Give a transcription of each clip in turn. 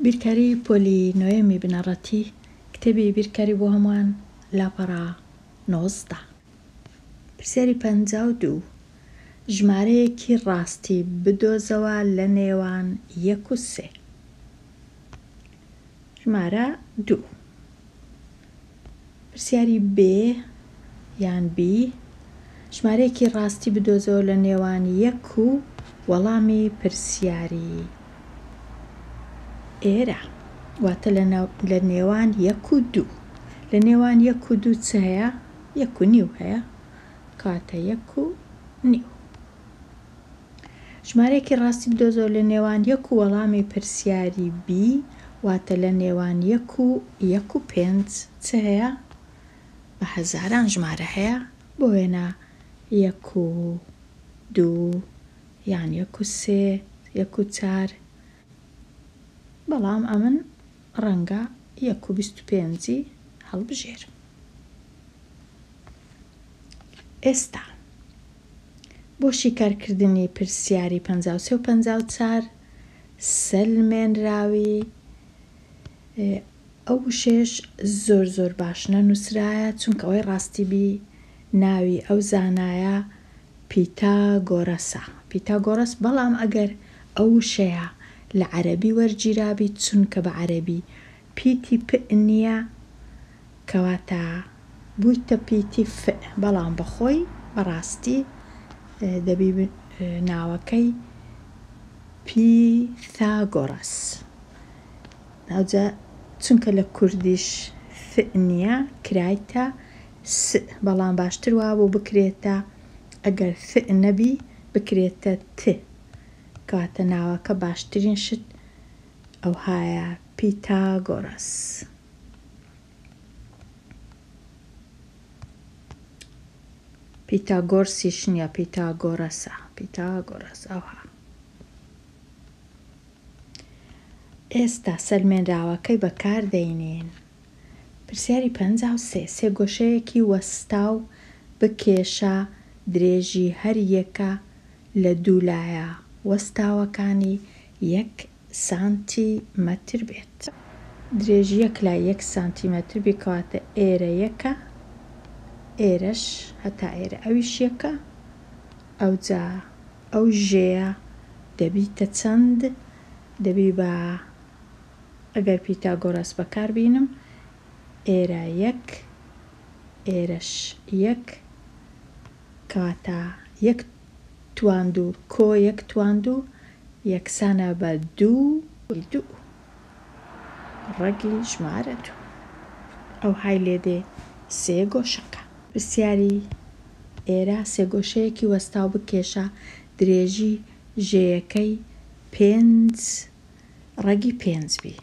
بیرکاری پۆلی نۆیەمی بنەڕەتی کتێبی بیرکاری بۆ هەمووان لاپەڕە 19. پرسیاری 52 ژمارەیەکی ڕاستی بدۆزەوە لە نێوان یەک و سێ. ژمارە دوو. پرسیاری بێ یان بی ژمارەیەکی ڕاستی بدۆزەوە لە نێوان یەک و وەڵامی پرسیاری ئێرە واتە لە نێوان یەک و دوو. لە نێوان یەک و دوو چ هەیە؟ یەک و نیو هەیە. کەواتە یەک و نیو. ژمارەیەکی ڕاستی بدۆزەوە لە نێوان یەک و وەڵامی پرسیاری بی واتە لە نێوان یەک و یەک و پێنج چ هەیە؟ بە هەزاران ژمارە هەیە بۆ وێنە یەک و دوو یان یەک و سێ یەک و چار بەڵام ئەمن ڕەنگە یەک و 25ی هەڵبژێرم. ئێستا بۆ شیکارکردنی پرسیاری 53 و 54 سەلمێنراوی ئەو وشەیەش زۆر زۆر باش نەنووسرایە چونکە ئەوەی ڕاستی بی ناوی ئەو زانایە پیتاگۆرەسە پیتاگۆرەس بەڵام ئەگەر ئەو وشەیە لە عەرەبی وەرگیرابی چونکە بە عەرەبی پیتی پ نییە کەواتە بوویتە پیتی ف بەڵام بەخۆی بەڕاستی دەبی ناوەکەی پیثاگۆرەس ئەوجا چونکە لە کوردیش ث نییە کرایتە س بەڵام باشتر وابوو بکرێتە ئەگەر ث نەبی بکرێتە ت کەواتە ناوەکە باشترین شت ئەوهایە پیتاگۆرەس. پیتاگۆرسیش نییە پیتاگۆرەسە پیتاگۆرەس ئەوها. ئێستا سەلمێنراوەکەی بەکار دەینین. پرسیاری 53 سێگۆشەیەکی وەستاو بکێشە درێژی هەر یەکە لە دوو لایە وەستاوەکانی یەک سانتیمەتر بێت. درێژی یەک لای یەک سانتیمەتر بی کەواتە ئێرە یەکە ئێرەش هەتا ئێرە ئەویش یەکە ئەوجا ئەو ژێیە دەبیتە چەند؟ دەبی بە ئەگەر پیتاگۆرەس بەکار بینم ئێرە یەک ئێرەش یەک کەواتە یەک تواندوو کۆ یەک تواندوو یەکسانە بە دوو دوو ڕەگی ژمارە دوو ئەوهای لێدێ سێ گۆشەکە. پرسیاری ئێرە سێگۆشەیەکی وەستاو بکێشە درێژی ژێیەکەی پێنج ڕەگی پێنج بی.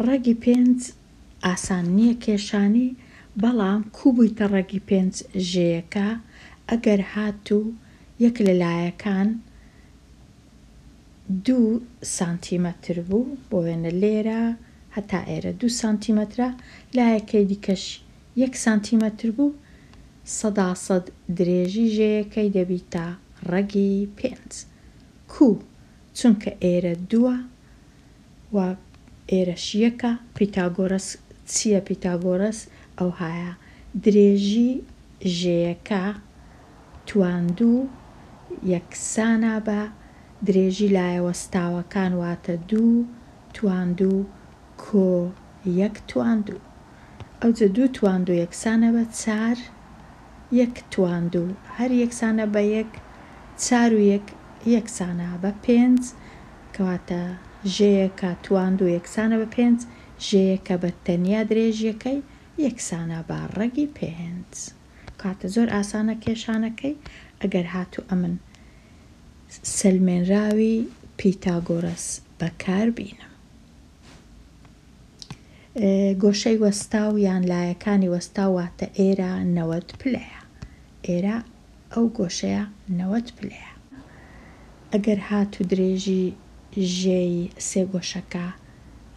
ڕەگی پێنج ئاسان نییە کێشانی بەڵام کوو بوویتە ڕەگی پێنج ژێیەکە ئەگەر هاتوو یەک لە لایەکان دوو سانتیمەتر بوو بۆ وێنە لێرە هەتا ئێرە دوو سانتیمەترە لایەکەی دیکەش یەک سانتیمەتر بوو سەدا سەد درێژی ژێیەکەی دەبیتە ڕەگی پێنج کوو چونکە ئێرە دووە و ئێرەش یەکە پیتاگۆرەس چییە پیتاگۆرەس ئەوهایە درێژی ژێیەکە تواندوو یەکسانە بە درێژی لایە وەستاوەکان واتە دوو تواندوو کۆ یەک تواندوو ئەوجە دوو تواندوو یەکسانە بە چار یەک تواندوو هەر یەکسانە بە یەک چار و یەک یەکسانە بە پێنج کەواتە ژێیەکە تواندوو یەکسانە بە پێنج ژێیەکە بە تەنیا درێژیەکەی یەکسانە بە ڕەگی پێنج کاتە زۆر ئاسانە کێشانەکەی ئەگەر هاتوو ئەمن سەلمێنراوی پیتاگۆرەس بەکار بینم. گۆشەی وەستاو یان لایەکانی وەستاو واتە ئێرە 90 پلەیە. ئێرە ئەو گۆشەیە 90 پلەیە. ئەگەر هاتوو درێژی ژێی سێگۆشەکە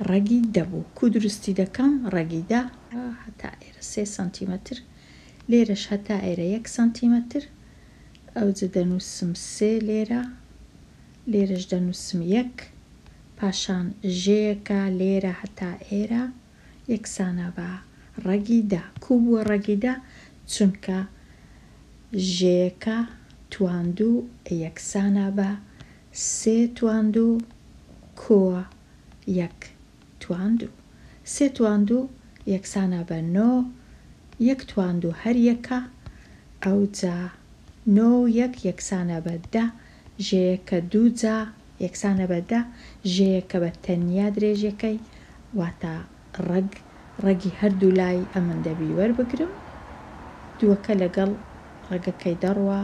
ڕەگی دە بوو کوو دروستی دەکەم ڕەگی دە هەتا ئێرە سێ سانتیمەتر لێرەش هەتا ئێرە یەک سانتیمەتر ئەوجە دەنووسم سێ لێرە لێرەش دەنووسم یەک. پاشان ژێیەکە لێرە هەتا ئێرە یەکسانە بە ڕەگی دە. کوو بووە ڕەگی دە؟ چونکە ژێیەکە تواندوو یەکسانە بە سێ تواندوو کۆ یەک تواندوو. سێ تواندوو یەکسانە بە نۆ، یەک تواندوو هەر یەکە، ئەوجا نۆ و یەک یەکسانە بە دە، ژێیەکە دوو جا یەکسانە بە دە، ژێیەکە بە تەنیا درێژیەکەی، واتە ڕەگ، ڕەگی هەردوو لای ئەمن دەبی وەربگرم، دووەکە لەگەڵ ڕەگەکەی دەڕوا،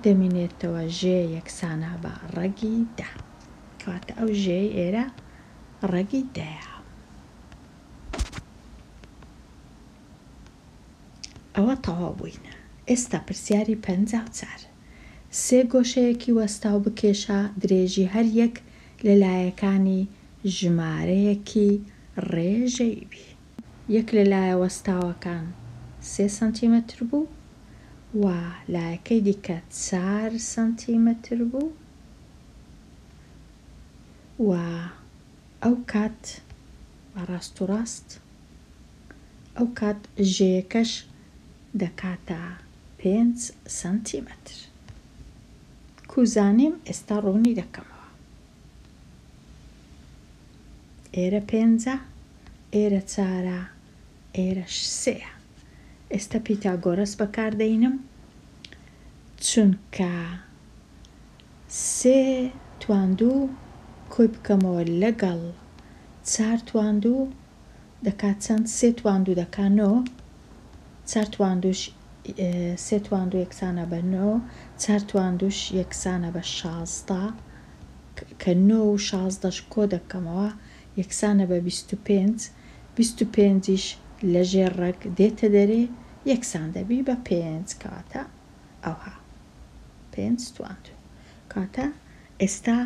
دەمینێتەوە ژێ یەکسانە بە ڕەگی دە. کەواتە ئەو ژێیەی ئێرە ڕەگی دەیە. ئەوە تەواو بووین. ئێستا پرسیاری 54. سێ گۆشەیەکی وەستاو بکێشە درێژی هەر یەک لە لایەکانی ژمارەیەکی ڕێژەیی بی. یەک لە لایە وەستاوەکان سێ سانتیمەتر بوو و لایەکەی دیکە چار سانتیمەتر بوو و ئەو کات بە ڕاست و ڕاست ئەو کات ژێیەکەش دەکاتە پێنج سانتیمەتر. کو زانیم ئێستا ڕوونی دەکەمەوە. ئێرە پێنجە، ئێرە چارە، ئێرەش سێیە. ئێستا پیتاگۆرەس بەکار دەینم چونکە سێ تواندوو کۆی بکەمەوە لەگەڵ چار تواندوو دەکا چەند؟ سێ تواندوو دەکا نۆ، چار تواندووش سێ تواندوو یەکسانە بە نۆ، چار تواندووش یەکسانە بە 16، کە نۆ و شازدەش کۆ دەکەمەوە یەکسانە بە 25، 25یش لە ژێر ڕەگ دێتە دەرێ یەکسان دەبی بە پێنج، کەواتە ئەوها پێنج تواندوو. کەواتە ئێستا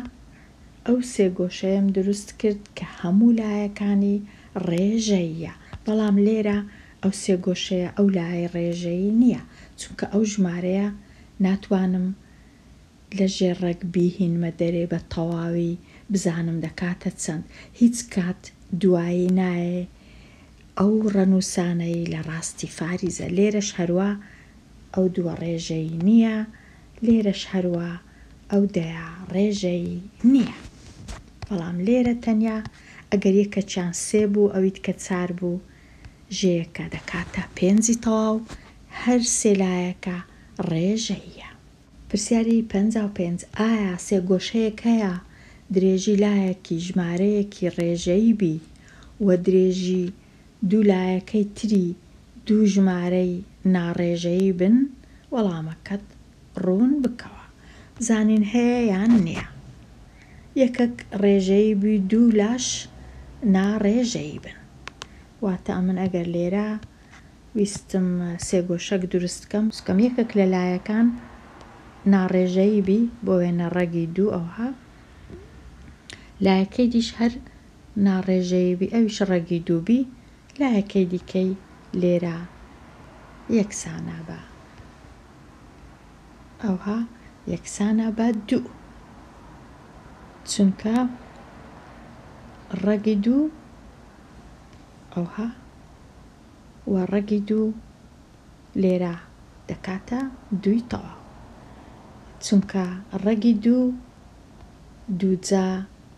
ئەو سێگۆشەیەم دروست کرد کە هەموو لایەکانی ڕێژەییە، بەڵام لێرە ئەو سێگۆشەیە ئەو لایەی ڕێژەیی نییە، چونکە ئەو ژمارەیە ناتوانم لە ژێر ڕەگ بیهینمە دەرێ بە تەواوی بزانم دەکاتە چەند، هیچ کات دوایی نایێ ئەو ڕەنووسانەی لە ڕاستی فاریزە، لێرەش هەروا ئەو دووە ڕێژەیی نییە، لێرەش هەروا ئەو دەیە ڕێژەیی نییە. بەڵام لێرە تەنیا ئەگەر یەکەکیان سێ بوو ئەوی دیکە چار بوو ژێیەکە دەکاتە پێنجی تەواو، هەر سێ لایەکە ڕێژەییە. پرسیاری 55، ئایا سێگۆشەیەک هەیە درێژی لایەکی ژمارەیەکی ڕێژەیی بی و درێژی دوو لایەکەی تری دوو ژمارەی ناڕێژەیی بن؟ وەڵامەکەت ڕوون بکەوە. زانین هەیە یان نیە؟ یەکەک ڕێژەیی بی دوو لاش ناڕێژەیی بن. واتە ئەمن ئەگەر لێرە ویستم سێگۆشەک دروست کەم کەم یەکەک لە لایەکان ناڕێژەیی بی بۆ وێنە ڕەگی دوو ئەوها لایەکەی دیش هەر ناڕێژەیی بی ئەویش ڕەگی دوو بی لایەکەی دیکەی لێرە یەکسانە بە ئەوها یەکسانە بە دوو چونکە ڕەگی دوو ئەوها و ڕەگی دوو لێرە دەکاتە دووی تەواو چونکە ڕەگی دوو دووجا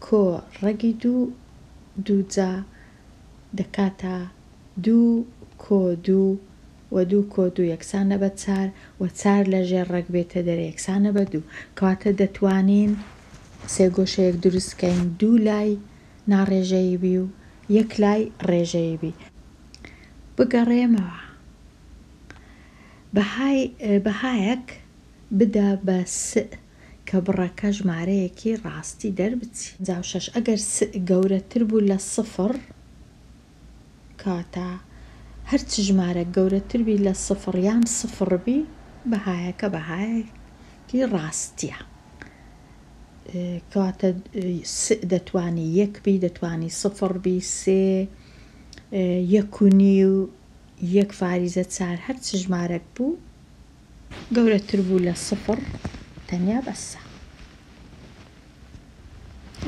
کۆ ڕەگی دوو دووجا دەکاتە دوو کۆ دوو و دوو کۆ دوو یەکسانە بە چار و چار لە ژێر ڕەگ بێتە دەرێ یەکسانە بە دوو. کەواتە دەتوانین سێگۆشەیەک دروست کەین دوو لای ناڕێژەیی بی و یەک لای ڕێژەیی بی. بگەڕێمەوە بەهای بەهایەک بدە بە سئ کە بڕەکە ژمارەیەکی ڕاستی دەربچی. 56 ئەگەر سئ گەورەتر بوو لە سفڕ کەواتە هەر چ ژمارەک گەورەتر بی لە سفڕ یان سفڕ بی بەهایەکە بەهایەکی ڕاستیە. کەواتە سئ دەتوانی یەک بی دەتوانی سفڕ بی سێ یەک و نیو یەک فاریزە چار هەر چ ژمارەک بوو گەورەتر بوو لە سفڕ تەنیا بەسە.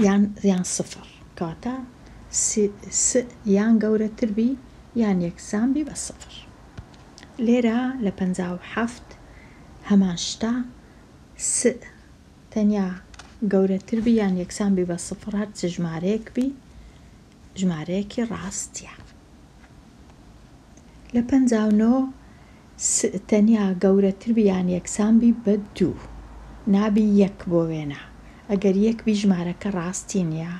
یان یان سفر کەواتە س یان گەورەتر بی یان یەکسان بی بە سفر. لێرە لە 57 هەمان شتە س تەنیا گەورەتر بی یان یەکسان بی بە سفر هەر چ ژمارەیەک بی ژمارەیەکی ڕاستیە. لە 59 س تەنیا گەورەتر بی یان یەکسان بی بە دوو نابی یەک بۆ وێنە ئەگەر یەک بی ژمارەکە ڕاستی نیە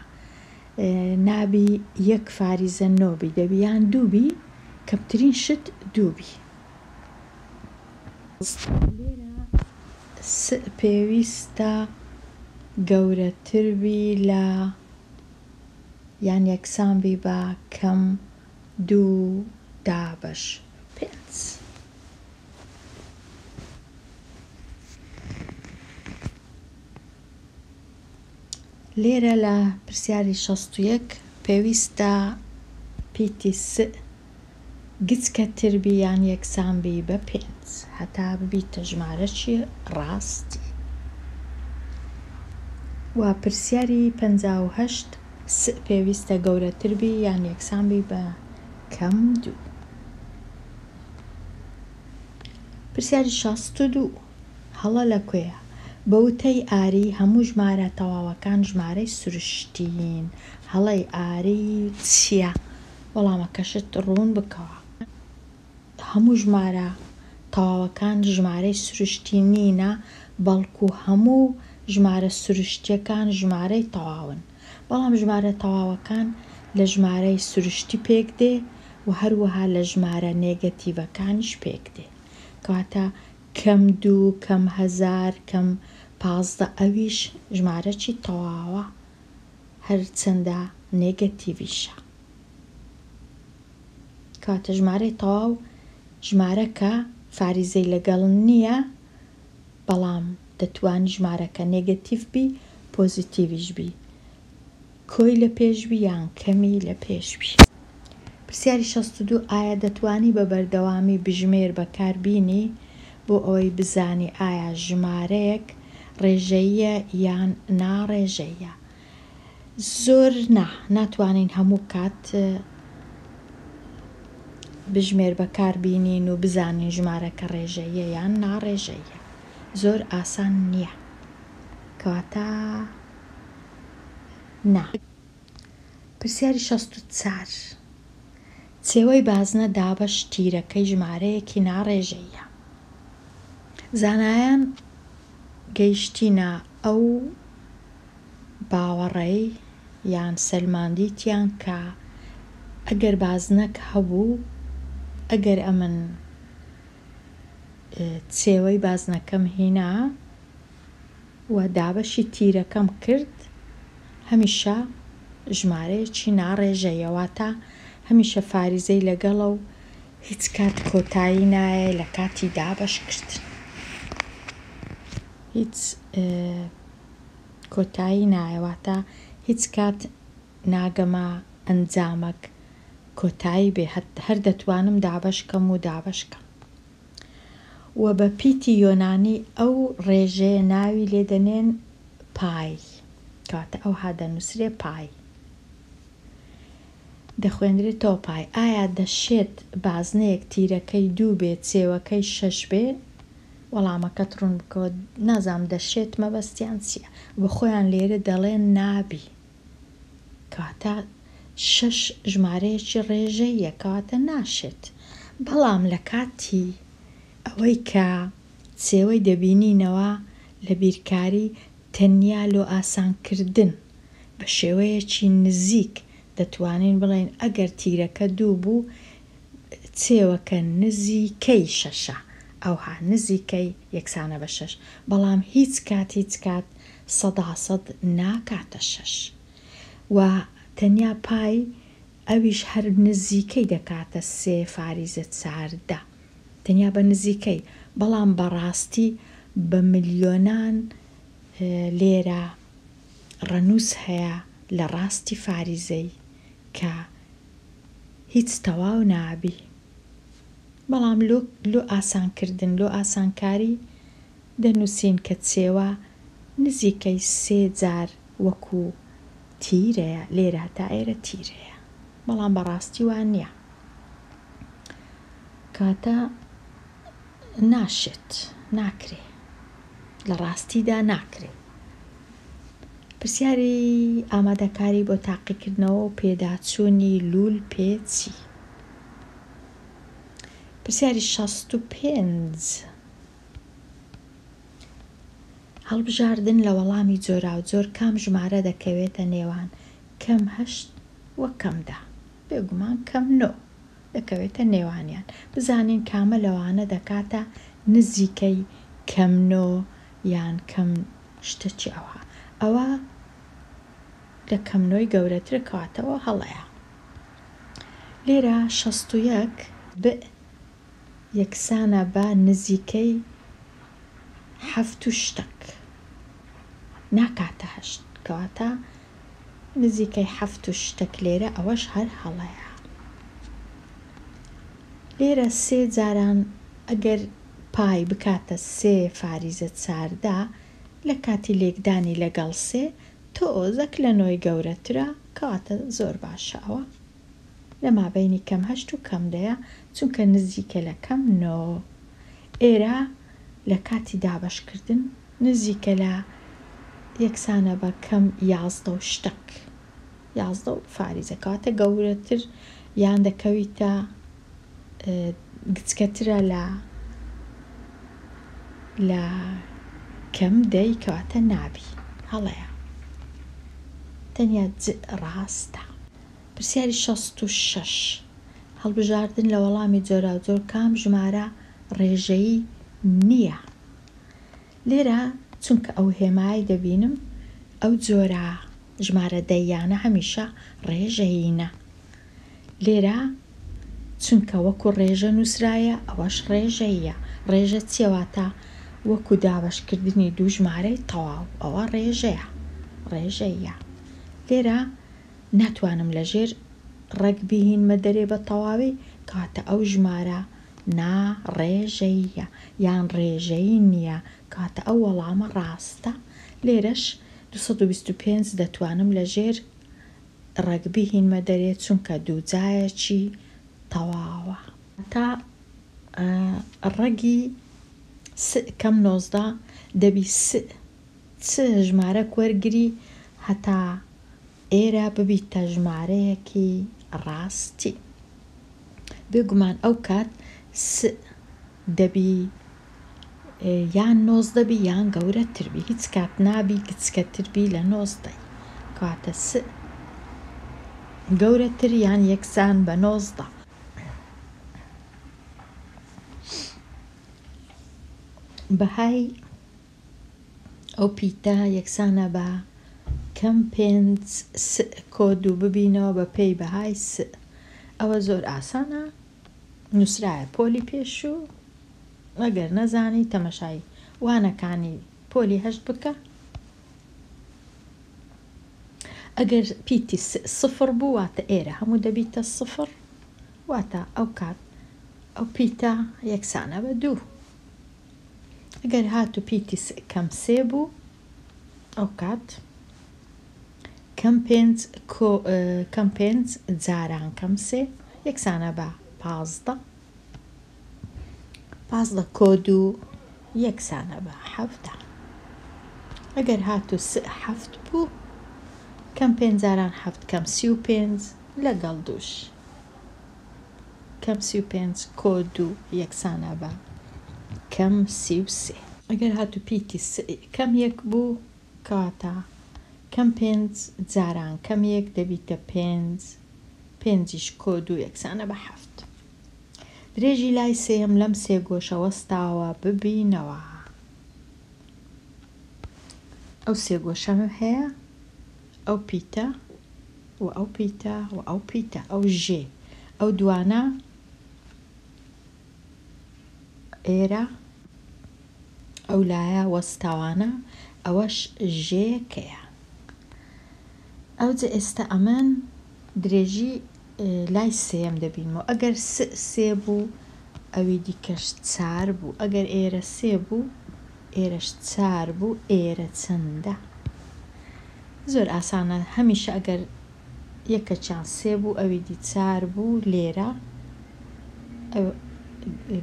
نابی یەک فاریزە نۆ بی دەبی یان دوو بی کەمترین شت دوو بی. لێرە س پێویستە گەورەتر بی لە یان یەکسان بی بە کەم دوو دابەش پێنج. لێرە لە پرسیاری 61 پێویستە پیتی س گچکەتر بی یان یەکسان بی بە پێنج هەتا ببیتە ژمارەکی ڕاستی. و پرسیاری 58 س پێویستە گەورەتر بی یان یەکسان بی بە کەم دوو. پرسیاری 62 هەڵە لە کوێیە؟ بە وتەی ئاری هەموو ژمارە تەواوەکان ژمارەی سروشتین. هەڵەی ئاری چییە؟ وەڵامەکەشت ڕوون بکەوە. هەموو ژمارە تەواوەکان ژمارەی سروشتی نینە، بەڵکو هەموو ژمارە سروشتیەکان ژمارەی تەواون. بەڵام ژمارە تەواوەکان لە ژمارەی سروشتی پێک دێ و هەروەها لە ژمارە نێگەتیڤەکانیش پێک دێ. کەواتە کەم دوو، کەم هەزار، کەم 15 ئەویش ژمارەکی تەواوە هەرچەندە نێگەتیڤیشە. کەواتە ژمارەی تەواو ژمارەکە فاریزەی لەگەڵ نییە، بەڵام دەتوانی ژمارەکە نێگەتیڤ بی پۆزیتیڤیش بی، کۆی لە پێش بی یان کەمی لە پێش بی. پرسیاری 62 ئایا دەتوانی بە بەردەوامی بژمێر بەکار بینی بۆ ئەوەی بزانی ئایا ژمارەیەک ڕێژەییە یان ناڕێژەییە؟ زۆر نا، ناتوانین هەموو کات بژمێر بەکار بینین و بزانین ژمارەکە ڕێژەییە یان ناڕێژەییە. زۆر ئاسان نییە. کەواتە نا. پرسیاری 64 چێوەی بازنە دابەش تیرەکەی ژمارەیەکی ناڕێژەییە. زانایان گەیشتینە ئەو باوەڕەی یان سەلماندیتیان کە ئەگەر بازنەک هەبوو، ئەگەر ئەمن چێوەی بازنەکەم هینا و دابەشی تیرەکەم کرد، هەمیشە ژمارەیەکی ناڕێژەیە، واتە هەمیشە فاریزەی لەگەڵە و هیچ کات کۆتایی نایە لە کاتی دابەشکردن. هیچ کۆتایی نایە، واتە هیچ کات ناگەمە ئەنجامەک کۆتایی بێ، هەر دەتوانم دابەش کەم و دابەش کەم. و بە پیتی یۆنانی ئەو ڕێژەیە ناوی لێ دەنێن پای، کەواتە ئەوها دەنووسرێ پای، دەخوێندرێتەوە پای. ئایا دەشێت بازنەیەک تیرەکەی دوو بێ چێوەکەی شەش بێ؟ وەڵامەکەت ڕوون بکەوە. نازانم دەشێت مەبەستیان چییە؟ بە خۆیان لێرە دەڵێن نابی. کەواتە شەش ژمارەیەکی ڕێژەییە، کەواتە ناشێت. بەڵام لە کاتی ئەوەی کە چێوەی دەبینینەوە لە بیرکاری تەنیا لۆ ئاسانکردن بە شێوەیەکی نزیک دەتوانین بڵێین ئەگەر تیرەکە دوو بوو چێوەکە نزیکەی شەشە، ئەوها نزیکەی یەکسانە بە شەش، بەڵام هیچ کات هیچ کات سەدا سەد ناکاتە شەش و تەنیا پای ئەویش هەر نزیکەی دەکاتە سێ فاریزە 14، تەنیا بە نزیکەی، بەڵام بەڕاستی بە ملیۆنان لێرە ڕەنووس هەیە لە ڕاستی فاریزەی کە هیچ تەواو نابی. بەڵام لۆ لۆ ئاسانکردن، لۆ ئاسانکاری دەنووسین کە چێوە نزیکەی سێ جار وەکوو. تیرەیە، لێرە هەتا ئێرە تیرەیە، بەڵام بەڕاستی وا نییە. کاتە ناشێت، ناکرێ، لە ڕاستیدا ناکرێ. پرسیاری ئامادەکاری بۆ تاقیکردنەوە و پێداچوونی لوول پێچی. پرسیاری 65. هەڵبژاردن لە وەڵامی جۆراوجۆر کام ژمارە دەکەوێتە نێوان کەم هەشت و کەم دە؟ بێگومان کەم نۆ دەکەوێتە نێوانیان. بزانین کامە لەوانە دەکاتە نزیکەی کەم نۆ یان کەم شتەکی ئەوها. ئەوە لە کەم نۆی گەورەترە کەواتە ئەوە هەڵەیە. لێرە 61 بئ یەکسانە بە نزیکەی حەفت و شتەک. ناکاتە هەشت. کەواتە نزیکەی حەفت و شتەک لێرە ئەوەش هەر هەڵەیە. لێرە سێ جاران ئەگەر پای بکاتە سێ فاریزە 14 لە کاتی لێکدانی لەگەڵ سێ تۆزەک لە نۆی گەورەترە کەواتە زۆر باشە ئەوە لە مابەینی کەم هەشت و کەم دەیە چونکە نزیکە لە کەم نۆ. ئێرە لە کاتی دابەشکردن نزیکە لە یەکسانە بە کەم 11 و شتەک. 11 و فاریزە کەواتە گەورەتر یان دەکەویتە گچکەترە لە لە کەم دەی کەواتە نابی هەڵەیە. تەنیا ج ڕاستە. پرسیاری 66. هەڵبژاردن لە وەڵامی جۆراوجۆر کام ژمارە ڕێژەیی نییە؟ لێرە چونکە ئەو هێمای دەبینم ئەو جۆرە ژمارە دەیانە هەمیشە ڕێژەیینە. لێرە چونکە وەکو ڕێژە نووسرایە ئەوەش ڕێژەییە. ڕێژە چییە؟ واتە وەکو دابەشکردنی دوو ژمارەی تەواو ئەوە ڕێژەیە، ڕێژەییە. لێرە ناتوانم لەژێر ڕەگ بیهینمە دەرێ بە تەواوی، کەواتە ئەو ژمارە نا ڕێژەییە یان ڕێژەیی نییە، کەواتە ئەو وەڵامە ڕاستە. لێرەش 225 دەتوانم لەژێر ڕەگ بیهینمە دەرێ چونکە دووجایەکی تەواوە. تا ڕەگی س کەم 19 دەبی س چ ژمارەک وەرگری هەتا ئێرە ببیتە ژمارەیەکی ڕاستی. بێگومان ئەو کات س دەبی یان 19 بی یان گەورەتر بی، هیچ کات نابی گچکەتر بی لە نۆزدەی. کەواتە س گەورەتر یان یەکسان بە 19. بەهای ئەو پیتە یەکسانە بە کەم پێنج س کۆ دوو ببینەوە بە پێی بەهای س. ئەوە زۆر ئاسانە، نووسرایە پۆلی پێشوو، ئەگەر نەزانی تەمەشای وانەکانی پۆلی هەشت بکە. ئەگەر پیتی س سفر بوو واتە ئێرە هەموو دەبیتە سفر، واتە ئەو کات ئەو پیتە یەکسانە بە دوو. ئەگەر هاتوو پیتی س کەم سێ بوو ئەو کات کەم پێنج کۆ کەم پێنج جاران کەم سێ یەکسانە بە 15. 15 کۆ دوو یەکسانە بە 17. ئەگەر هاتوو س حەفت بوو کەم پێنج جاران حەفت کەم 35 لەگەڵ دووش کەم 35 کۆ دوو یەکسانە بە کەم 33. ئەگەر هاتوو پیتی س کەم یەک بوو کەواتە کەم پێنج جاران کەم یەک دەبیتە پێنج، پێنجیش کۆ دوو یەکسانە بە حەفت. درێژی لای سێیەم لەم سێ گۆشە وەستاوە ببینەوە. ئەو سێ گۆشەم هەیە، ئەو پیتە و ئەو پیتە و ئەو پیتە، ئەو ژێ، ئەو دوانە ئێرە ئەو لایە وەستاوانە، ئەوەش ژێکەیە. ئەوجە ئێستا ئەمن درێژی لای سێیەم دەبینمەوە. ئەگەر س سێ بوو ئەوی دیکەش چار بوو، ئەگەر ئێرە سێ بوو ئێرەش چار بوو، ئێرە چەندە؟ زۆر ئاسانە هەمیشە ئەگەر یەکەکیان سێ بوو ئەوی دی چار بوو لێرە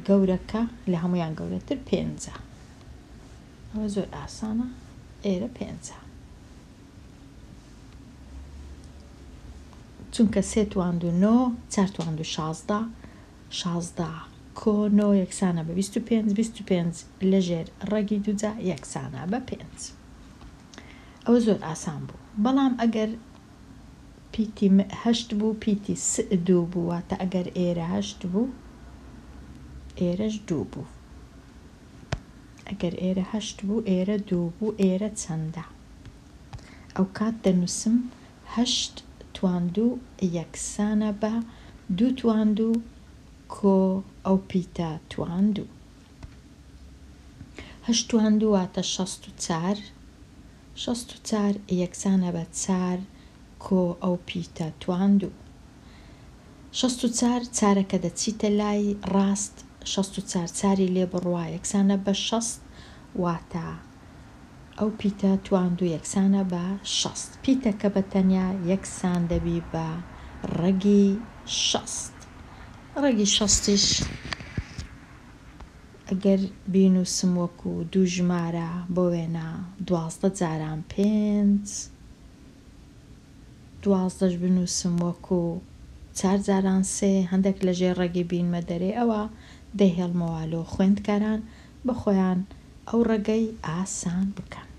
گەورەکە لە هەمویان گەورەتر پێنجە ئەوە زۆر ئاسانە ئێرە پێنجە چونکە سێ تواند و نۆ چار تواند و 16 16 کۆ نۆ یەکسانە بە 25 25 لەژێر ڕەگی دووجا یەکسانە بە پێنج. ئەوە زۆر ئاسان بوو بەڵام ئەگەر پیتی م هەشت بوو پیتی س دوو بوو واتە ئەگەر ئێرە هەشت بوو ئێرەش دوو بوو ئەگەر ئێرە هەشت بوو ئێرە دوو بوو ئێرە چەندە ئەو کات دەنووسم هەشت توان دوو یەکسانە بە دوو توان دوو کۆ ئەو پیتە توان دوو. هەشت توان دوو واتە 64، 64 یەکسانە بە چار کۆ ئەو پیتە توان دوو. 64 چارەکە دەچیتە لای ڕاست، 64 چاری لێ بڕوا یەکسانە بە 60، واتە ئەو پیتە توان دوو یەکسانە بە 60. پیتەکە بە تەنیا یەکسان دەبی بە ڕەگی 60. ڕەگی شەستیش ئەگەر بینووسم وەکو دوو ژمارە بۆ وێنە 12 جاران پێنج، دوازدەش بنووسم وەکو چار جاران سێ، هەندێک لە ژێر ڕەگی بینمە دەرێ، ئەوە دەیهێڵمەوە لۆ خوێندکاران بە خۆیان ئەو ڕەگەی ئاسان بکەن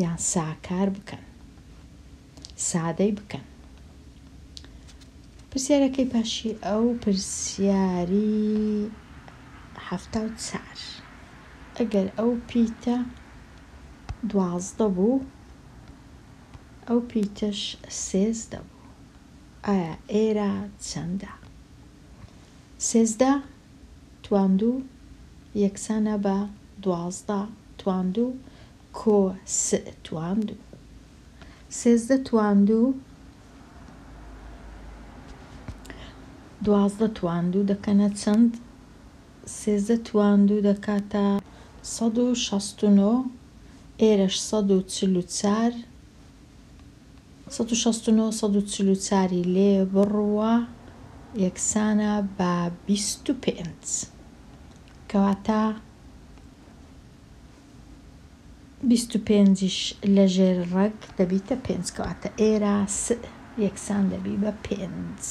یان ساکار بکەن، سادەی بکەن. پرسیارەکەی پاشی ئەو پرسیاری 74، ئەگەر ئەو پیتە 12 بوو ئەو پیتەش 13 بوو، ئایا ئێرە چەندە؟ 13 توان دوو یەکسانە بە 12 توان دوو کۆ س توان دوو. 13 توان دوو 12 توان دوو دەکەنە چەند؟ 13 توان دوو دەکاتە 169، ئێرەش 144، 169 144 لێ بڕوە یەکسانە بە 25. کەواتە 25یش لەژێر ڕەگ دەبیتە پێنج، کەواتە ئێرە س یەکسان دەبی بە پێنج.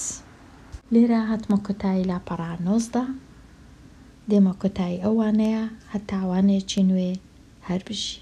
لێرە هاتمە کۆتایی لاپەڕە 19، دێمە کۆتایی ئەو وانەیە، هەتا وانەیەکی نوێ هەر بژی.